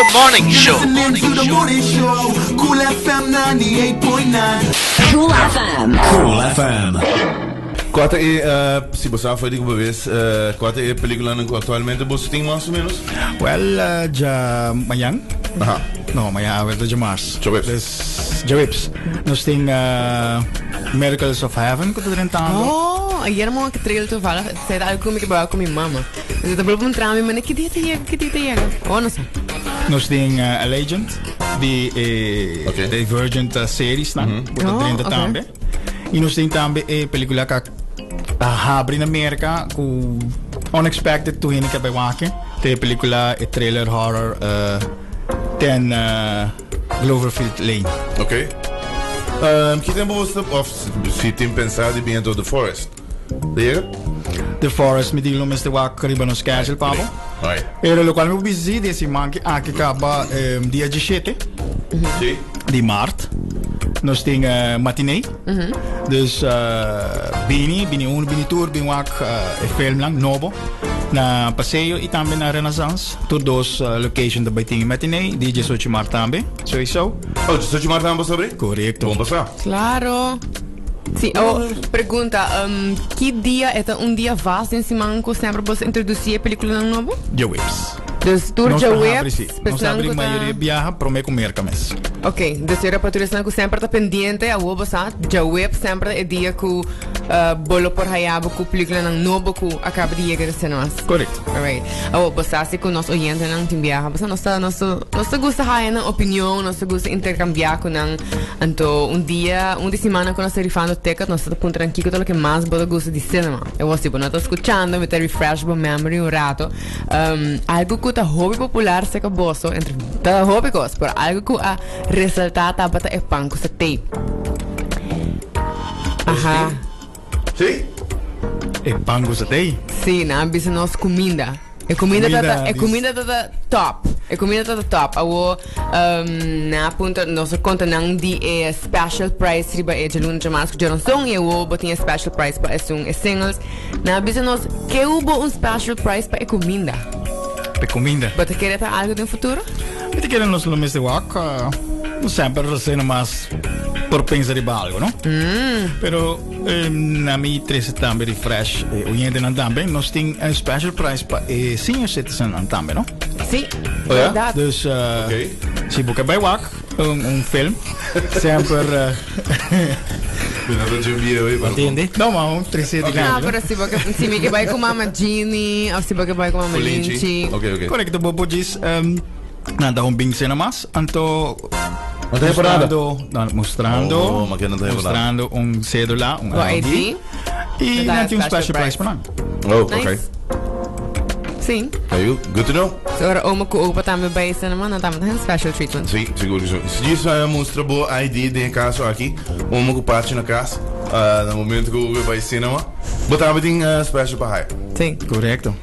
The Morning Show. Listening to the morning show. Cool FM 98.9. Cool FM. Cool FM. Kua ta e, si bo sa for di ku bo bes, kua ta e pelikulanan ku aktualmente boso tin mas o menos? Well, dja mañan. Aha. No, mañan awe ta djamars. Djaweps. Dus, djaweps. Nos tin Miracles of Heaven ku ta drentando. Oh, ayer mo a trail toevallig. Sei ta algo ku mi ke baba ku mi mama. Dus ta proba puntra mi, mane ki dia ta yega, ki dia ta yega? Oh, no sa. Nos tin Allegiant di e Ok. Divergent seriesnan ku ta Oh, drenta ok. tambe. I nos tin tambe e pelikula ku a habri na Merka ku unexpected tur hende ke bai wak. Ta e pelikula, e thriller horror Ten Cloverfield Lane. Ok. Ki tempu bo sta, of si tin pensa di bini anto The Forest? Ta yega? The Forest mi tin lo mester wak riba nos schedule pa bo. Right. Pero lokual mi por bisa si den siman ki aki kaba dia diesshete. Si. Di maart. Nos tin matinee. Dus bini, bini uno, bini tur, bin wak e filmnan nobo na Paseo y tambe na Renaissance. Tur dos location ta bay tin e matinee. Di diesocho maart tambe, sowieso. Oh, diesocho maart tambe bo sabri? Correcto. Bon pasa. Claro. Si, oh, pregunta, ki dia e ta un dia vast den siman ku semper bo sa introdusí e pelikulanan nobo? Djaweps. Dus tur Nos ta djaweps, habri, si. Nos ta pesnan habri ku ta mayoria biaha promé ku merka mes. Ok, dus e pa tur esnan ku semper ta pendiente, awor bo sa, djaweps semper ta e dia ku bo lo por haya bo ku pelikulanan nobo ku a kaba di yega den sinemas. Korekto. Alright. Awor bo sa si ku nos oyentenan tin biaha, bo sa nos ta nos ta nos ta gusta haya nan opinion, nos ta gusta interkambiá ku nan. Anto un dia, un di simannan ku nos ta rifando ticket, nos ta puntra nan kiko ta loke mas bo ta gusta di cinema. E wos si bo no ta skuchando, mi ta refresh bo memory un rato. Algu ku ta hopi popular serka boso, entre ta hopi kos, pero algu ku a resaltá tabata e pan ku saté. Aha. Sí? E pan ku saté? Sí, nan a bisa nos kuminda. E kuminda ta e kuminda ta ta top. E kuminda ta ta top. Awo nan a puntra nos a konta nan di e special price riba e djaluna djamas ku djaranson i awo bo tin e special price pa esun e singles. Nan a bisa nos ke hubo un special price pa e kuminda. Pa e kuminda. Bo ta kere ta algo den futuro? Mi ta kere nos lo mester wak. Semper asina mas por pensa riba algo, no? Pero Na mi trece tambe refresh e oyentenan tambe. Nos tin un special price pa e senior citizennan tambe, no? Sí, Oh, ja? verdad. Dus uh, Oké. si bo ke bai wak un, un film, semper uh, Mi no ta dje bieu, eh, pero Entiende? No, ma un trece di No, grandi, no? pero si bo ke, si mi ke bai ku mama Jeannie, of si bo ke bai ku mama Linchi. Linchi. Oké, oké. Correcto, bo por djis um, Nan ta un bin cena mas, anto No ta temporada. mostrando, no, mostrando, Oh, ma ke no ta temporada. mostrando un cédula, un Un ID. ID. Y Ta nan tin un special special price price. pa nan. Oh, okay. Nice. Sí. There you go. Good to know. So ora oma ku opa tambe bai cinema, nan tambe ta hen special treatment. Sí, sigur ku sí. Si djis a mustra bo ID den e kaso aki, oma ku pachi na kas, na momento ku bo bai cinema, bo tambe tin special pa haya. Sí. Correcto.